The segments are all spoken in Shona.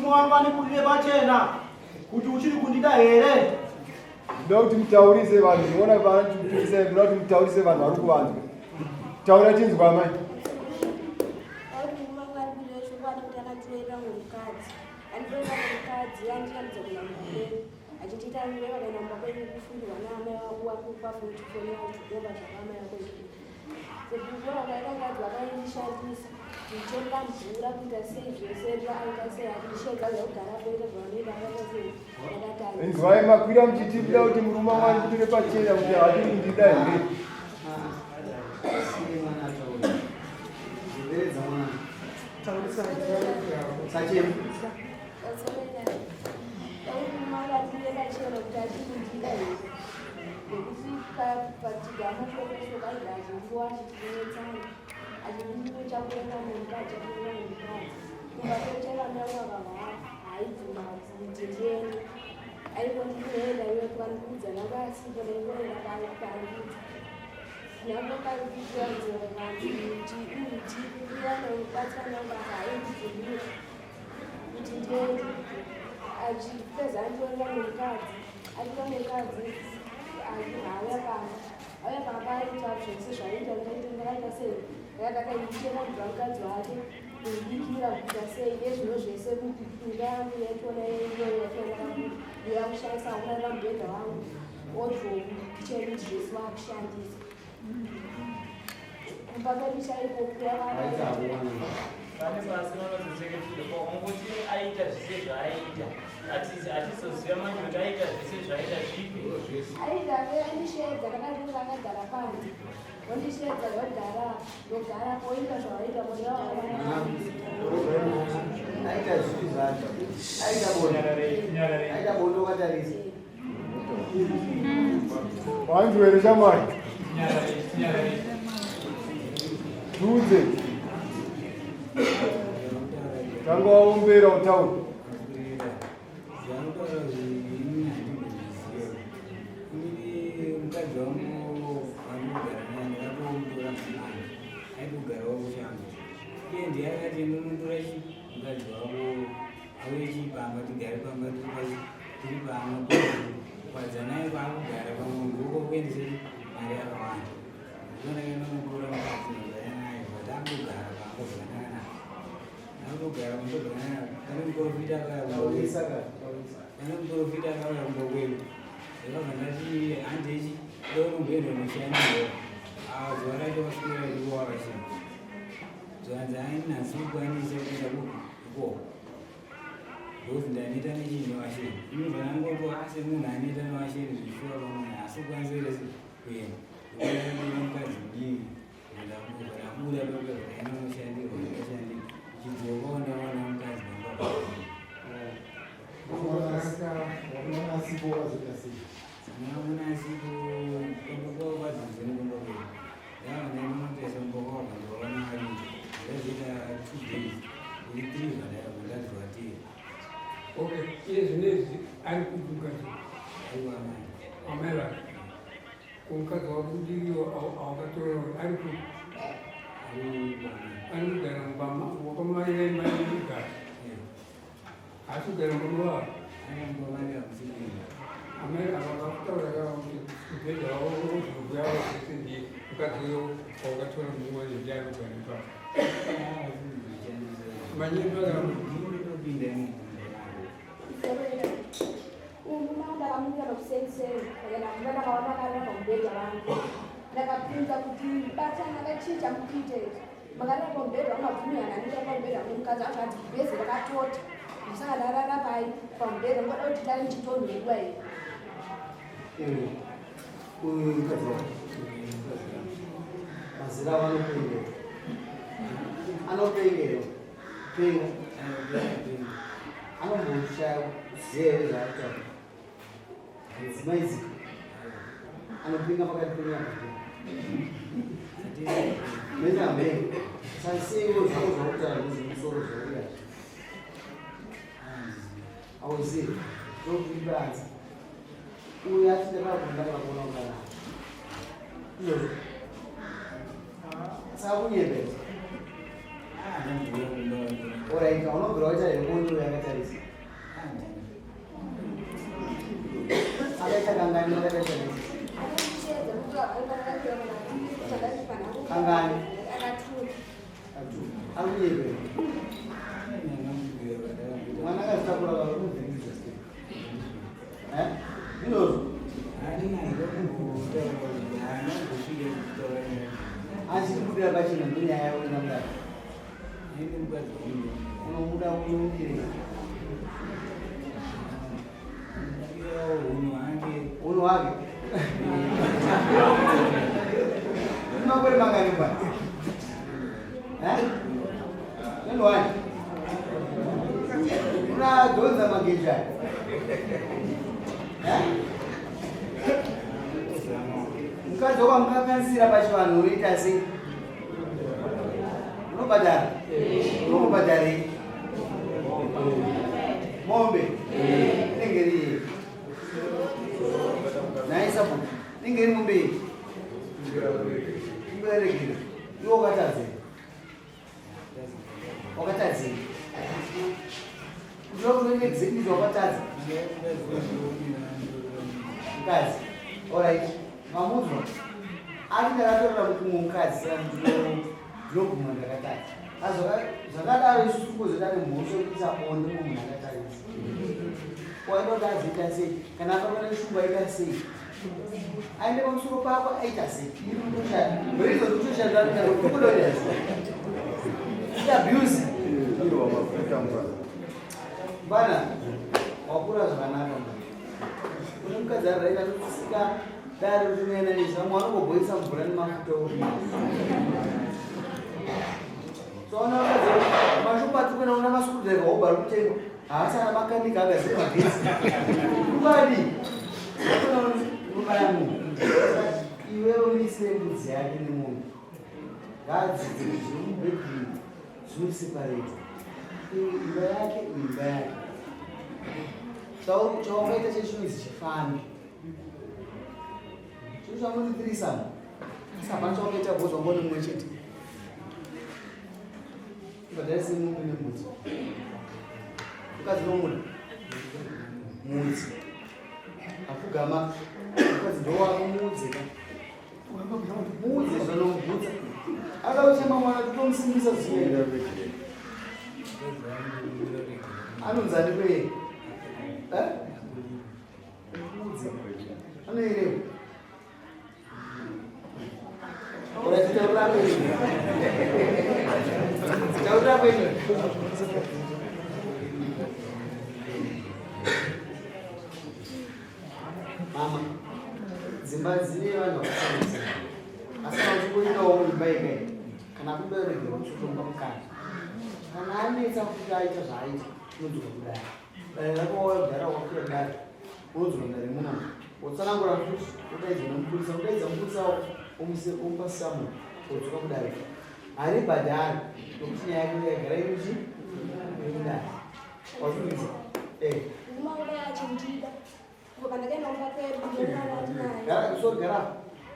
murume wangu andibudire pachena kuti uchiri kundida here. Ndoda kuti mutaurise vanhu, ndinoona vanotitukisai, ndoda kuti mutaurise vanhu vari kuvanzwa. Taura tinzwa amai. Achitiita nguva vakaenda kumba kwenyu kufungirwa naamai vako wakupa futi foni yacho kuomba zvakamai vako izvi. Sekuru vakaita mukadzi vakaindishandisa ndichorera mvura kuita sei zvese aita sei achindishedza zvekugara poita zvavanoita akaita sei ndakatanga. Inzwai makwira muchitibira kuti murume wangu ari kutore pachena kuti haatiri kundida here? Sachema. Kuti ndiende achipedza anditorera mukadzi atora mukadzi auya pamba auya pamba aita zvese zvaiita ndakaita sei ndakaichera mvura mukadzi wake kuibikira kuita sei nezvino zvese kuti imba yangu yaitona iyoyo yaitona yakushandisa kurarira mubhedha wangu wardrobe kitchen zvese wakushandisa kumba kwedu chaiko kuya. Pane pasi vanozocheketuka paungoti aita zvese zvaaita, atizoziva manje kuti aita zvese zvaaita zvipi. Aita andisheedza ndakati akagara panze wondisheedza ndogara ndogara poita zvavaita. Aita zvipi zvacho? Aita bonde, aita bonde wakatarisa. Wanzwa here shamwari? Tiudze. Tanga waombera utaure. Zvanotaura zvinini handimboziva. Inini mukadzi wangu wandinogara naye ndakatomutora mumana aitogarawo kushango. Iye ndiye akati ndinotora chi mukadzi wako auye chipamba tigare pamba tiri pachi tiri pano kwadzanai kwaakugara pamwe ndiko kuendese mari yakawanda. Ndinoona ndinomutora mukadzi ndogara naye but akugara pamba zvakanaka. Akugara pamba zvakanaka. Pane muprofita akauya kumba kwedu. Pane muprofita akauya kumba kwedu. Ndakabva ndati handechi ndonomboenda noshandirwa. Ah, zuva racho waswera ndiko wakachena. Zvanzi hainasi kukwanisa kuenda ikoko. Because ndaneta nechii newasheni. Ini zvandangoto asi munhu aneta newasheni zvishuwa pamwe asi kukwanisa here kuenda. Ndokwanisa mukadzi mudiki. Ndabuda papa ndaenda noshandirwa ndikashandirwa. Chidzoka ndawana mukadzi pamba. Ndakaona asipo pamba kwavo padhuze nepamba pedu. Ndava ndainonotoisa mumba kwavo pandiwaona ari ndazoita 2 days iri 3 zvandakabva ndazovatira. Okay, iye zvinezvi ari kupi mukadzi? Aiwa amai. Amai vake. Kumukadzi wako ndiriyo awakatora ari kupi? Ari kwamai. Ari kugara mumba wakamarira imba yekugara. Haasi kugara mumba wavo. Ari mumba mari hakusikuenda. Amai ava vakutaura kava kuti mubhedha wavo wodhorobho yavo zvese ndiye mukadzi uyo wawakatora mumwe ndiye ari kugara ipapo. Manyepo akava Ndinotopinda imomo. Ndakamuka nokuseniseni ndakamuka ndakaona akarara pamubhedha wangu ndakapinza kuti batana kachii chamukuita ichi makarara pamubhedha wangu abvumirana nandira pamubhedha wangu mukadzi akati bhezi rakatota saka ndarara pai pamubhedha ngoda kuti dai ndichitonherwa iyi. Uyu mukadzi wako mazira avo anopengera, anopengera penga, anomboshaya kuziva here zvaari kutaura? Maidzika anopinga pakati penyama nenyamheni saisewo zvako zvakutaura nezvemusoro zvakuya auzivi ndokuibanza uyu ati ndakakunda ndakakuona ukana izvozvo saka kunyepera. Alright, unobvira waita here bonde uyo akatarisa? Kangani? Akatuma. Ari kunyepera. Mwana akazitakura vakumubviriza sei? Eh? Ndizvozvo. Achiri kubudira pachena ndonyaya yako ina mudaro. Unomuda unomudirei? Unhu hwake. Makore mangani bwana? Eh? 21. Unadhonza mageja. Eh? Mukadzi wakamukanganisira pachivanhu unoita sei? Unobhadhara? Unobhadharei? Mombe? Inenge iri yei? Nhai sabhuku, inenge iri mombe yei? Kumberegera. Iwe wakatadzei? Wakatadzei? Kutora kunoita exactly wakatadza. Mukadzi. Alright. Mamudzwa. Ari ndakatorera mukumwe mukadzi saka ndinoguma ndakatadza. Asi zvakadaro isusu kuzoita nemhosva yekuisa bonde mumwe munhu akatarisa. Waida kuti azoita sei? Kana akaona neshungu aita sei? Aende pamusoro pako aita sei? Abuse. Bana, wakura zvakanaka mwana. Une mukadzi ari right anotsika dare rinoenda nezvamwe vanongobhoisa mvura nemafuta orima. Tsoona vakadzi mashopu atiri kuenda una mascrewdriver hobho ari kutengwa haasi ana makanika agadzire magetsi. Ukadi unobaya munhu. Iwewe umise mbudzi yake nemunhu. Ngaadzidze kuti zviri mubedroom zvinoseparate. Iyi imba yake, iyi imba yake. Chawakaita chechinonzi chifambi. Chinhu changonzi threesome. Asi hapana chawakaita because wanga une mumwe chete. Ubhadharise mombe nembudzi. Mukadzi unomuda? Mudzi. Apfugama. Mukadzi ndowako muudze ka. Muudze zvanomugutsa. Akauchema mwana totomusimbisa zvisingaita. Anonzi ani kweye? Eh? Muudze. Anoerewa. Alright, taura kwenyu. Taura kwenyu. Mama, dzimba dzine vanhu vakasiyana siyana. Asi kana uchingoitawo imba yega iyi, kana kubereka uchitonga mukadzi. Kana anetsa kuti aita zvaaita, unodzoka kudare. Dare rako wauya kudhara wakwira dare, unodzoka mudare muno. Wotsanangura futi, wodaidza nemupurisa, wodaidza mupurisa wako, omupa summon, wodzoka kudare. Haribhadhari nokuti nyaya yako yagara iri muchi iri mudare. Wazvinzwa? Eh. Murume achindida. Kubva pandakaenda kumba kwedu ndine mwana watinaye. Gara, sorry, gara.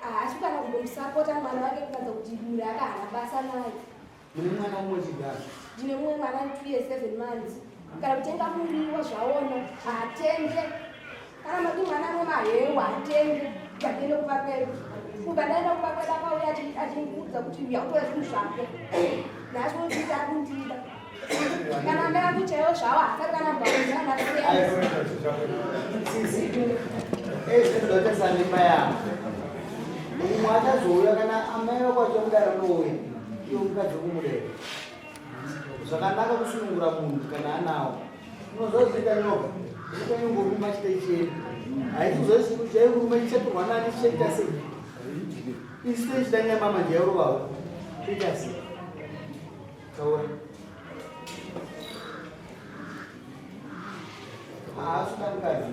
Haasi kana kumbomusapota mwana wake kuratidza kuti mhuri yake haana basa naye. Mune mwana mumwe chigara. Ndine mumwe mwana 2 years 7 months. Kana kutenga muriwo zvaona haatenge. Kana mati mwana anwe mahewu haatenge. Ndakaenda kumba kwedu. Kubva ndaenda kumba kwedu akauya achindiudza kuti uya utora zvinhu zvako. Nhasi unonditi ari kundida. Kana mai angu chaiwo zvawo haasati kana mbauzana Sisi, ezvinotarisana nemba yavo. Umwe achazouya kana amai vako vachimudaro anouya, iwe mukadzi wokumuda here? Zvakanaka kusunungura munhu kana anawo. Unoziva zvinoita nyoka? Inoita inongoruma chete ichienda. Haisi kuziva chaikuruma chichatorwa nani chichaita sei? Isu toichida nyama manje yaurovawo. Toita sei? Taura. Haasi kuda mukadzi.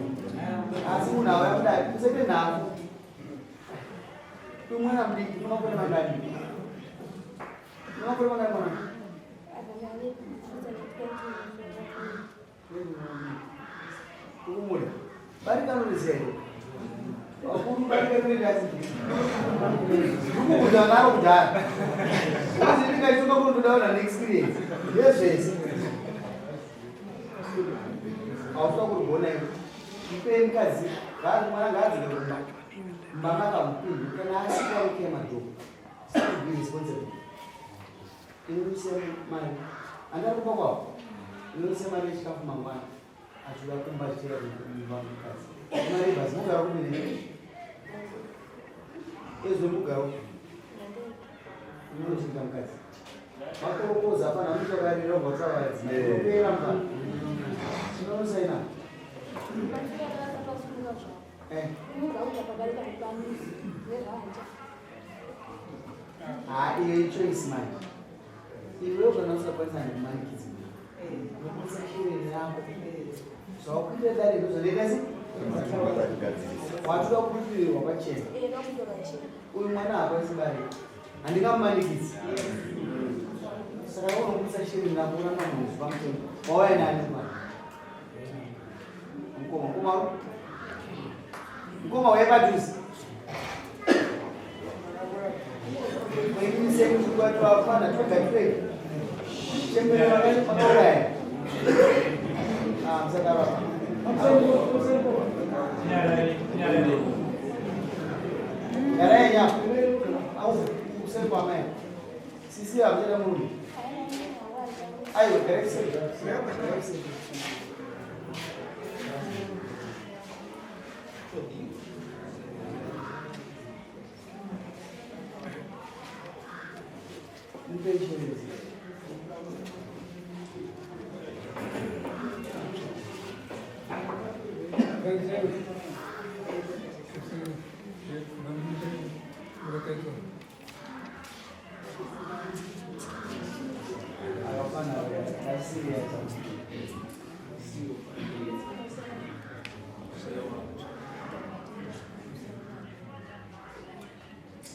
Asi munhu auya kudai, usaite nhafu. Uyu mwana mudiki, une makore mangani? Une makore mangani mwana? Ukumuda. Barika anoriziva here? Vakuru barika rinoita asi. Ndikukuda naro kudhara. Uzi ndikaitoka kundoda vanhu vane experience. Ndezvese. Hausi kurigona iwe. Mupei mukadzi, mwana ngaadzike kumba. Mama akamupinda kana asika ukiya madhoko. Be responsible. Inobudisa mari. Andari kumba kwavo. Inobudisa mari yechikafu mangwana. Achiuya kumba achitora kumba mukadzi. Mari bhazi mugara kupi ne? Ezvo mugara kupi? Unochinja mukadzi. Makorokoza hapana muchavarira ubva Unopera mukadzi. Chinosaina. Eh. Ah, iyo ichoice manje. Iwe kana usakwanisa ndikumanikidza. Unokwanisa shiri rako. Zvawakuita dare ndozvanoita sei? Watoda kubudirwa pachena. Uyu mwana haakwanisi bare. Handingamumanikidzi. Saka unobudisa shiri rako uramba munhu pamutemo. Wauya nani mwana? Mukoma, mukoma. Mukoma uye padhuze. Mwenye kuti wafana toga twege. Chembere vakauraya. Ah, musadaro. Garai nyapa. Au useri kwa mai. Sisi hamuchada murume. Aiwa, garai kuseri. Garai kuseri. Mupe chenezi. Hapana, that's serious.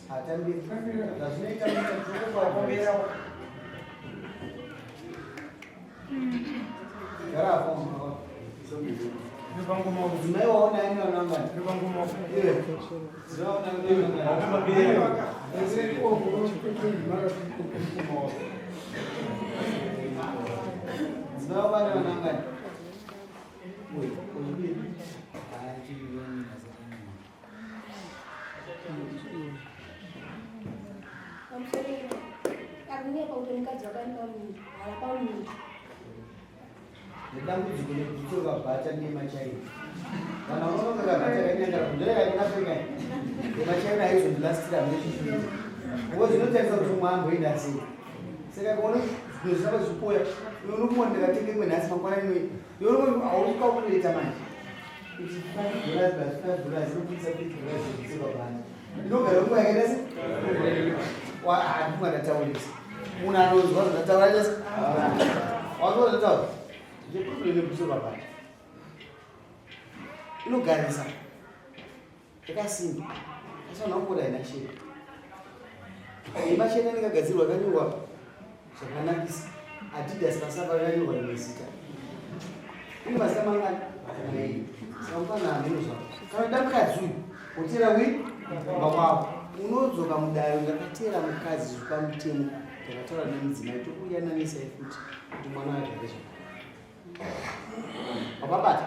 Hatambiri. Zvazvinoita kuti Gara apo. Mudzimai waona ani vanangani? Iwe. Mudzimai waona ani vanangani? Mudzimai waona vanangani? Uyu, uyu. Akunyepa kuti mukadzi wakani pamuviri, haana pamuviri. Nedambudziko rekutsoka bhata nemachaina. Kana unopfeka bhata rakanyangara kudhaya yakapfeka yemachaina haizondilastira hamune Because zvinotarisa kuti umwe amboenda sei. Saka kuona zvinhu zvinova zvipoya, iwe unofunga ndikatenga imwe nhasi mangwana imwe. Iwe unofunga hausi calculate manje. Kuti $5 plus $5 inobudisa $50 yekutsoka bhata. Inogara nguva yakaita sei? Handifunga ndataurisa. Munhu anonzwa zvandataura aita sei? Wanzwa zvandataura? Ndeproblem yekutsoka bhata. Inogarisa. Yakasimba. Asi vanhu vangoda haina shena. Yemachena inenge yakagadzirwa yakanyorwa zvakanakisa. Adidas pasapa yakanyorwa rimwe zita. Ine mazita mangani? Mairi. Saka mufana hameno zvako. Kana uda mukadzi uyu, wotera wi kumba kwavo. Unodzoka mudare ndakatera mukadzi zviri pamutemo. Ndakataura nemudzimai tokuyananisai futi kuti mwana agare zvakanaka. Wapabata?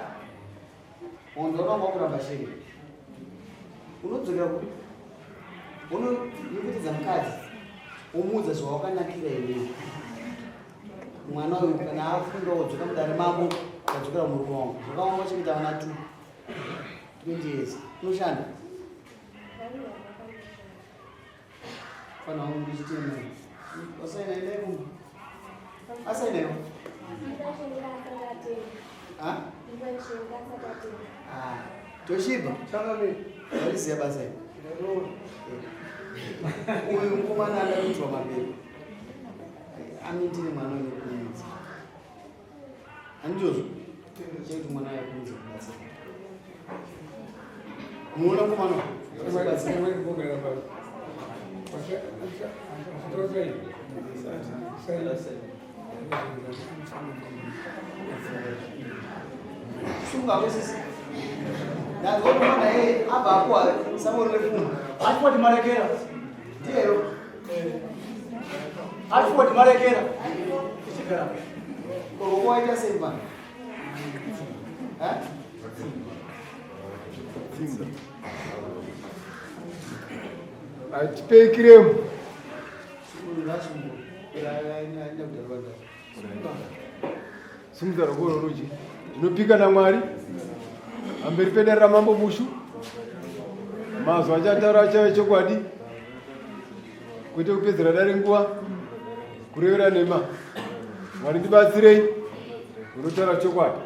Wanzwa wanga wakuramba shiri. Unodzokera kupi? Unonyepetedza mukadzi. Womuudza zvawakanakira iwewe. Mwana uyu kana afunda wodzoka mudare mako, wadzokera murume wangu. Zvakaoma wachengeta vana 2. 20 years. Unoshanda? Fana wangu ndichitema. Wasaina endai kumba. Asaina iwe. Ah? Ah. Toshiba. Wariziya basa iri. Uyu mukomana ada kuitwa mapepa. Amindire mwana unokumidza. Handizvozvo? Chekuti mwana ayekumidza kubatsira. Munoona mukomana uyu? Kubatsira. Sunga kwesisi. Ndazwa kuti mwana yeye abva apuwa sango rine Alford Marekera. Ndiyeyo. Alford Marekera. Ichigara. Ko waita sei mwana? Eh? Hatipei kiremu. Simudza ruoko rworudyi. Ndinopika naMwari pamberi pedare raMambo Bushu. Mazwi achataura achave chokwadi, kwete kupedzera dare nguva, kurevera nhema. Mwari ndibatsirei, unotaura chokwadi.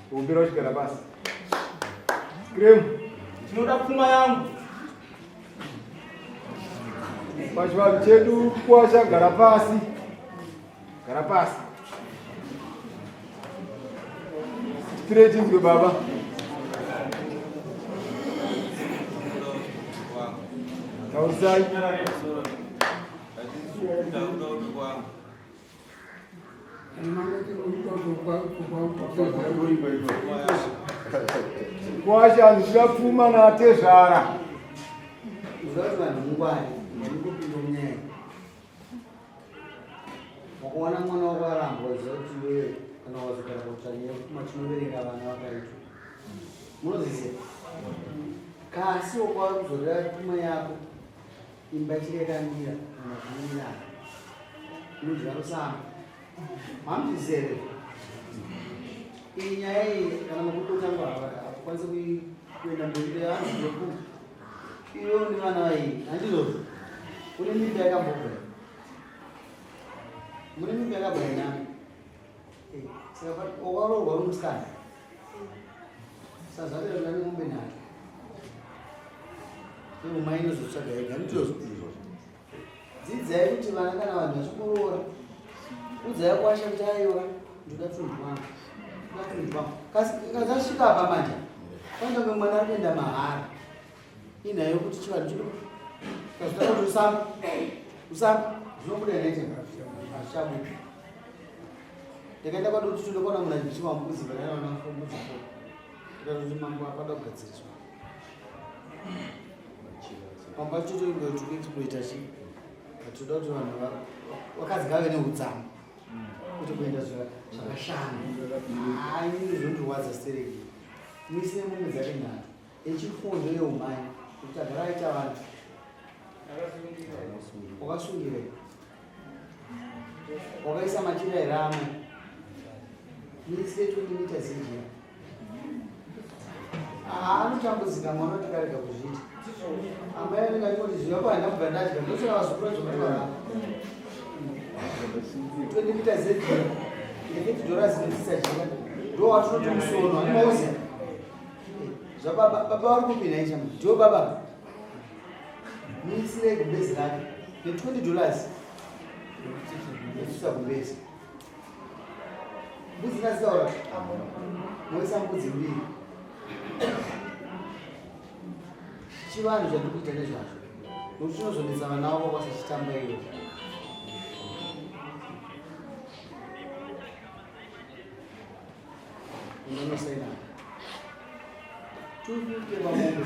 Kumbira uchigara pasi. Kremu. Tinoda pfuma yangu. Pachivanhu chedu kwasha gara pasi. Gara pasi. Tipirei tinzwe baba. Taurisai. Kwasha handina pfuma natezvara. Uziva vanhu mungwari ndikupinda munyaya. Wakaona mwana wako arambwa uziva kuti iwewe kana wazogara pautsvanyaya pfuma tinoverenga vana vakaitwa. Munoziziva? Kasi wakwava kuzorera pfuma yako imba ichiri yakamira kana kumirana inodya rusamba mamuzviziva here iyi nyaya iyi kana makutotangwa hakukwanisa kuenda mberi vanhu iyo nevana vaii handizvozvo kune mimba yakambobva mune mimba yakabva inami eh, saka wakaroorwa uri musikana sazvavira nani mombe nayo ivo mai inozotsvaga yega ndizvozvo dzidzai kuti vana kana vanhu vachikuroora udzai kwasha kuti aiwa ndoda tunhu twangu ndoda tunhu twangu kazasvika apa manje pandange mwana ari kuenda mahara inhaya yokuti chivanhu chino kazvita kuti usamba usamba zvinobuda nete hazvichabuda ndakaenda kwadotutu ndakaona munhu achichiva mbudzi vakaona mbudzi fo ndikatoti mambo apada kugadziriswa pamba totoingotukuexploita chi toda kuti vanhu vakadzi ngave neudzamu kuti kuenda zvakashama hayi zvondirwadza stereki muise mombe dzake nhatu echifundo yeumai kuti agara aita vanhu wakasungira wakaisa machira here amwe muisire 20 meters injira anotambudzika mwana tikarega kuzviita amai anenge achingoti zviya kwaenda kubva ndadya ndosaka vazukuru vacho vatorara 20 meters ejira ne30 dollars inotsitsa jira ndo watinoti musono animauziva zvababa baba vari kupi nhai chama ndiwo baba muisire gumbezi rake ne20 dollars inotsitsa gumbezi mbudzi ndazitaura moisa mbudzi mbiri chivanhu chandiri kuita nezvazvo nokuti chinozonetsa vana vavo kwasachitamba iyo unonosaina 250 pamombe.